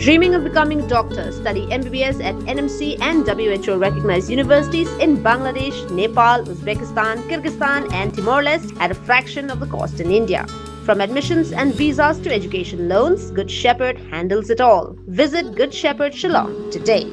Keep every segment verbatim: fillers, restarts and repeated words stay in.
Dreaming of becoming a doctor? Study M B B S at N M C and W H O recognized universities in Bangladesh, Nepal, Uzbekistan, Kyrgyzstan, and Timor Leste at a fraction of the cost in India. From admissions and visas to education loans, Good Shepherd handles it all. Visit Good Shepherd Shillong today.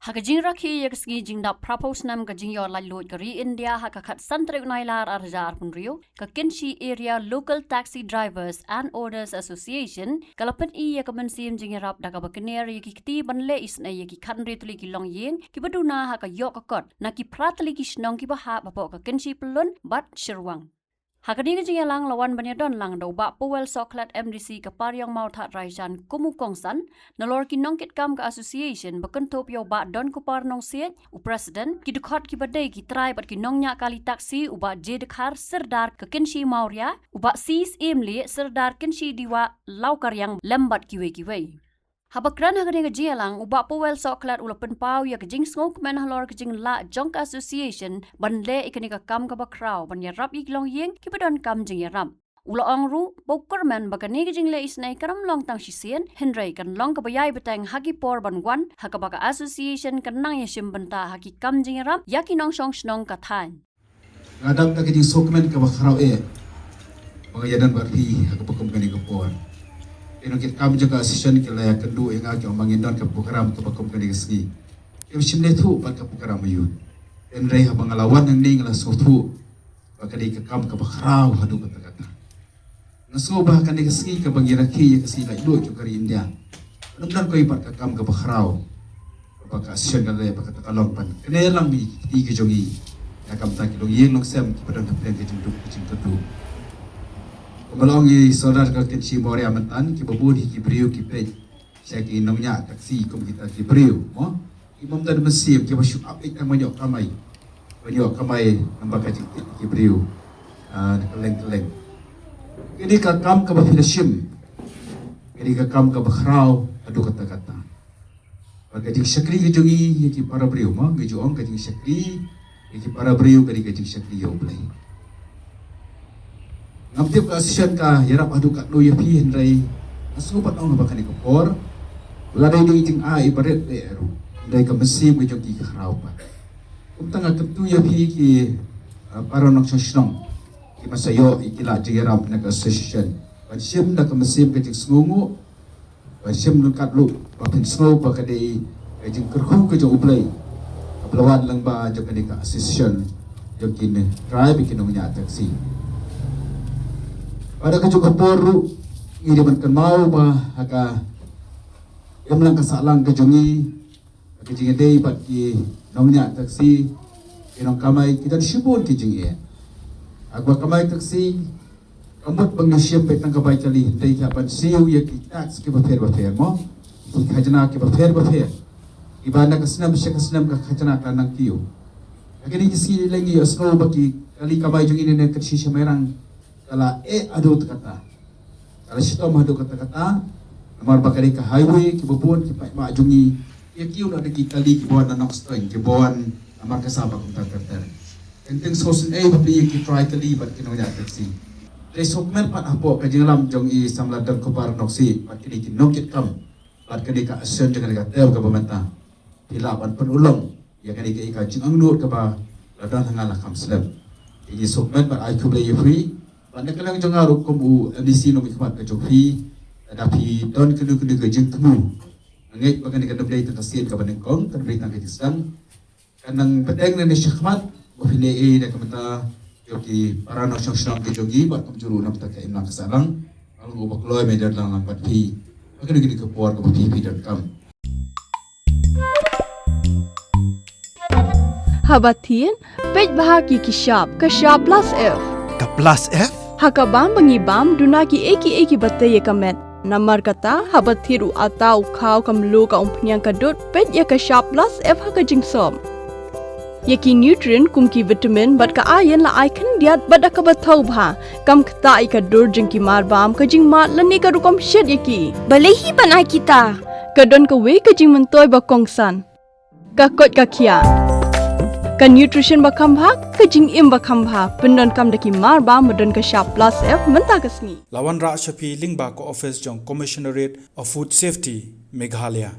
Ha ka jingrakhe ïa ka sngi jingdap phra phew snem ka jingïoh laitluid ka ri India ha ka khatsan tarik u Nailar arhajar arphew hynriew, ka Kynshi Area Local Taxi Drivers and Owners Association ka la pyni ïa ka mynsiem jingïarap da kaba kner ïa ki kti ban leh isynei ïa ki khathynriew tylli ki longïing kiba duna ha ka ïoh ka kot na ki phra tylli ki shnong kiba hap hapoh ka Kynshi Pyllun bad Shyrwang. Ha kane ka jingïalang la wan ban ïadon lang da u Bah Powell Sohkhlet, M D C ka Pariong Mawthadraishan kum u kongsan, nalor ki nongkitkam ka association ba kynthup ïa u Bah Donkupar Nongsiej, u president, ki dkhot kiba dei ki trai bad ki nongñiah kali taxi, u Bah J Dkhar, Sirdar ka Kynshi Mawria, u Bah C Syiem Lieh, Sirdar Kynshi Dewa Lawkariang, lem bad kiwei kiwei. Haba kren ha kane ka jingïalang, u Bah Powell Sohkhlet u la pynpaw ïa ka jingsngewkmen halor ka jinglah jong ka association ban leh ïa kane ka kam kaba khraw ban ïarap ïa ki longïing kiba donkam jingïarap. U la ong ruh ba u kyrmen ba kane ka jingleh isynei kan ym long tang shisien, hynrei kan long kaba ïai bteng ha ki por ban wan ha kaba ka association kan nang ïashim bynta ha ki kam jingïarap ïa ki nongshong shnong ka thaiñ. Nga dap da ka jingsngewkmen kaba khraw eh ba nga ïadon bad phi ha kaba kum kane ka por. Ki nongkitkam jong ka association ki la ïakynduh ïa nga, ki ong ba ngin don ka program kaba kum kane ka sngi. Kim shym la ïathuh bad ka program aïu. Hynrei haba nga la wan hangne nga la sngewthuh ba ka dei ka kam kaba khraw haduh katta katta. Nga sngew ba ha kane ka sngi kaba ngi rakhe ïa ka sngi laitluid jong ka ri India, ym don kawei pat ka kam kaba khraw kaba ka association ka leh bad kata ka long ban kynnoh lang ïa ki kti ki jong ngi ïa ka bynta ki longïing longsem kiba don hapdeng ka jingduk ka jingkyrduh. Kumba la ong i Sordar ka Kynshi Mawria mynta, kiba bun hi ki briew ki peit sha ki nongñiah taxi kum kita ki briew, mo? Ki bym don mynsiem, kiba shu ap ïa tang ban ïoh kamai. Ban ïoh kamai namar ka jingtip ki briew, ah, na kylleng kylleng. Kane ka kam kaba phi la shim, kane ka kam kaba khraw haduh katta katta. Bad ka jingshakri ka jong ngi ïa ki para briew, mo, ngi ju ong ka jingshakri ïa ki para briew ka dei ka jingshakri ïa U Blei. Ngam tip ka association ka ïarap haduh katno ïa phi, hynrei nga sngew pat ong haba kane ka por la dei dei jingai barit leh ruh, hynrei ka mynsiem ka jong ki ka khraw pat. Kumta nga kyntu ïa phi ki, ah, para nongshong shnong kiba sa ïoh ïa ki lad jingïarap na ka association ban shim da ka mynsiem ka jingsngewnguh, ban shim ryngkat ruh ba phin sngew ba ka dei ka jingkyrkhu ka jong U Blei kaba la wan lyngba jong kane ka association jong ki trai bad ki nongñiah taxi. Bad ha kajuh ka por ruh ngi dei ban kynmaw ba ha ka imlang ka sahlang ka jong ngi, ha ka jingïadei bad ki nongñiah taxi, ki nongkamai, ki don shibun ki jingeh. Ha kaba kamai taxi, kam mut ba ngi shim beit tang ka bai kali, hynrei ki hap ban siew ïa ki tax kiba pher ba pher, mo, ki khajna kiba pher ba pher, kiba na ka snem sha ka snem ka khajna ka nang kiew. Ha kine ki sngi lei ngi ïohsngew ba ki kali kamai jong ngi na Kynshi sha Mairang ka la eh haduh katta katta, ka la shitom haduh katta katta, namar ba ka dei ka highway, kiba bun ki paidbah jong ngi ki ïa kiew noh da ki kali kiba wan na Nongstoiñ, kiba wan na Markasa bad kumta ter ter. Teng teng sngewsynei bha phi ïa ki trai kali bad ki nongñiah taxi. Te sngewkmen pat hapoh ka jingïalam jong i samla Donkupar Nongsiej bad kine ki nongkitkam bad kane ka association jong kane ka term kaba mynta, phi lah ban pynurlong ïa kane ka, ïa ka jingangnud kaba la don ha nga la kham slem. Te ngi sngewkmen bad ai khublei ïa phi. Bad na ka liang jong nga ruh kum u M D C nongmihkhmat ka jong phi, lada phi don kano kano ka jingthmu, nga ngeit ba kane kan ym dei tang ka sien kaba nyngkong, kan ym dei tang ka jingsdang, kan nang bteng nangne shakhmat ba phin leh ei na ka bynta jong ki para nongshong shnong ki jong ngi bad kumjuh ruh na ka bynta ka imlang ka sahlang. Nga long uba kloi ban ïadon lang lang bad phi ha kano kano ka por kaba phi phi donkam. Haba thied, peit bha ha ki ki shap, ka shap plus F. Ka plus F? Ha ka bam ba ngi bam, duna kiei kiei kiba tei ïa ka met. Namar kata, haba thied u atta, u khaw, ka mluh, ka umphniang, ka dud, peit ïa ka shap plus F ha ka jingsop. Ïa ki nutrient kum ki vitamin bad ka iron la ai khyndiat bad da kaba thaw bha. Kam ktah ïa ka dur jong ki marbam, ka jingmad lane ka rukom shet ïa ki. Balei hi ban ai kita? Ka don kawei ka jingmyntoi ba kongsan. Ka koit ka khiah. Ka nutrition ba kham bha, ka jingim ba kham bha, pyndonkam da ki mar ba ma don ka shap plus F mynta ka sngi. La wanrah sha phi lyngba ka office jong Commissionerate of Food Safety, Meghalaya.